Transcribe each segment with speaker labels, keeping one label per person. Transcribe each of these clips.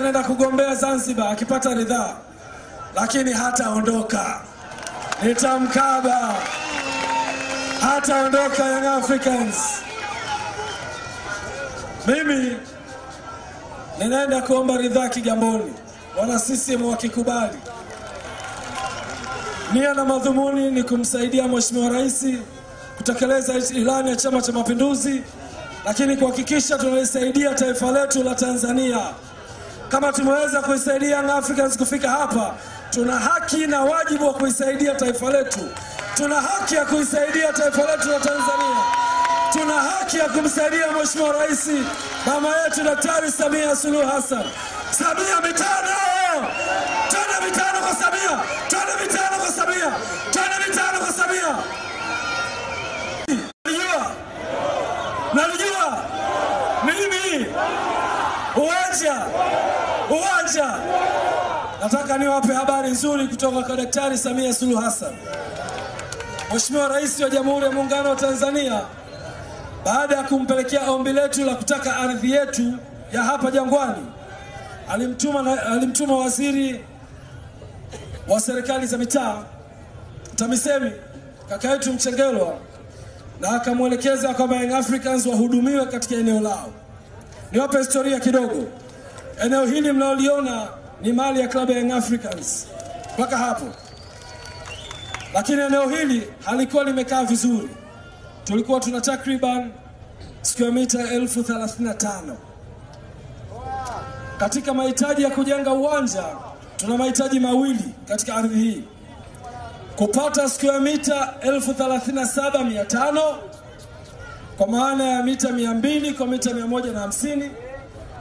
Speaker 1: anaenda kugombea Zanzibar akipata ridhaa, lakini hataondoka. Nitamkaba. Hataondoka Young Africans. Mimi ninaenda kuomba ridhaa Kigamboni, wana CCM wakikubali. Nia na madhumuni ni kumsaidia Mheshimiwa Rais kutekeleza ilani ya Chama cha Mapinduzi, lakini kuhakikisha tunalisaidia taifa letu la Tanzania. Kama tumeweza kuisaidia Young Africans kufika hapa, tuna haki na wajibu wa kuisaidia taifa letu. Tuna haki ya kuisaidia taifa letu la Tanzania. Tuna haki ya kumsaidia Mheshimiwa Rais, mama yetu Daktari Samia Suluhu Hassan. Samia mitano! Tena mitano kwa Samia! Tena mitano kwa Samia! Tena mitano kwa Samia! Nalijua? Nalijua? Mimi? Uwanja! Uwanja! Nataka niwape habari nzuri kutoka kwa Daktari Samia Suluhu Hassan. Mheshimiwa Rais wa Jamhuri ya Muungano wa Tanzania, baada ya kumpelekea ombi letu la kutaka ardhi yetu ya hapa Jangwani, alimtuma waziri wa serikali za mitaa TAMISEMI, kaka yetu Mchengerwa, na akamwelekeza kwamba Young Africans wahudumiwe katika eneo lao. Niwape historia kidogo. Eneo hili mnaoliona ni mali ya klabu ya Young Africans mpaka hapo. Lakini eneo hili halikuwa limekaa vizuri. Tulikuwa tuna takriban square mita 1035. Katika mahitaji ya kujenga uwanja, tuna mahitaji mawili katika ardhi hii. Kupata square mita 37,500 kwa maana ya mita 200 kwa mita 150,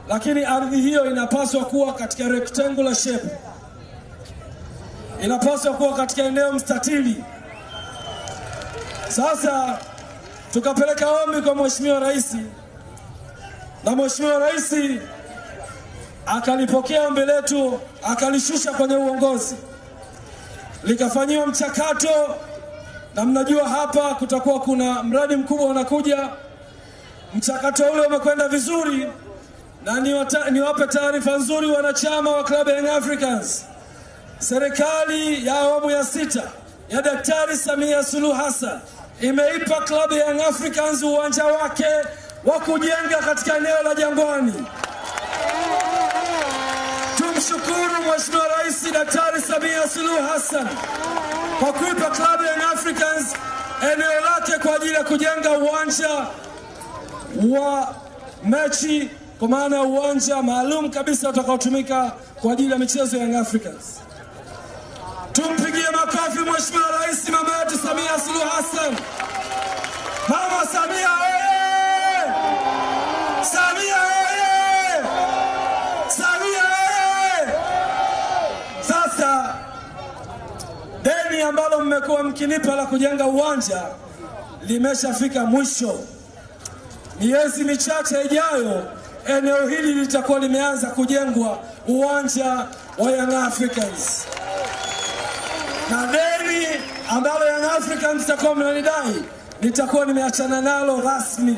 Speaker 1: lakini ardhi hiyo inapaswa kuwa katika rectangular shape. Inapaswa kuwa katika eneo mstatili. Sasa tukapeleka ombi kwa Mheshimiwa Rais, na Mheshimiwa Rais akalipokea ombi letu, akalishusha kwenye uongozi, likafanyiwa mchakato. Na mnajua hapa kutakuwa kuna mradi mkubwa unakuja. Mchakato ule umekwenda vizuri, na niwape taarifa nzuri wanachama wa klabu ya Young Africans. Serikali ya awamu ya 6 ya Daktari Samia Suluhu Hassan imeipa klabu ya Young Africans uwanja wake wa kujenga katika eneo la Jangwani. Tumshukuru Mheshimiwa Rais Daktari Samia Suluhu Hassan kwa kuipa klabu ya Young Africans eneo lake kwa ajili ya kujenga uwanja wa mechi, kwa maana uwanja maalum kabisa utakaotumika kwa ajili ya michezo ya Young Africans. Tumpigie makofi Mheshimiwa Rais mama yetu Samia Suluhu Hassan. Mama Samia oye! Samia oye! Samia oye! Sasa deni ambalo mmekuwa mkinipa la kujenga uwanja limeshafika mwisho. Miezi michache ijayo eneo hili litakuwa limeanza kujengwa uwanja wa Young Africans. Na deni ambalo Young Africans mtakuwa mnanidai nitakuwa nimeachana nalo rasmi.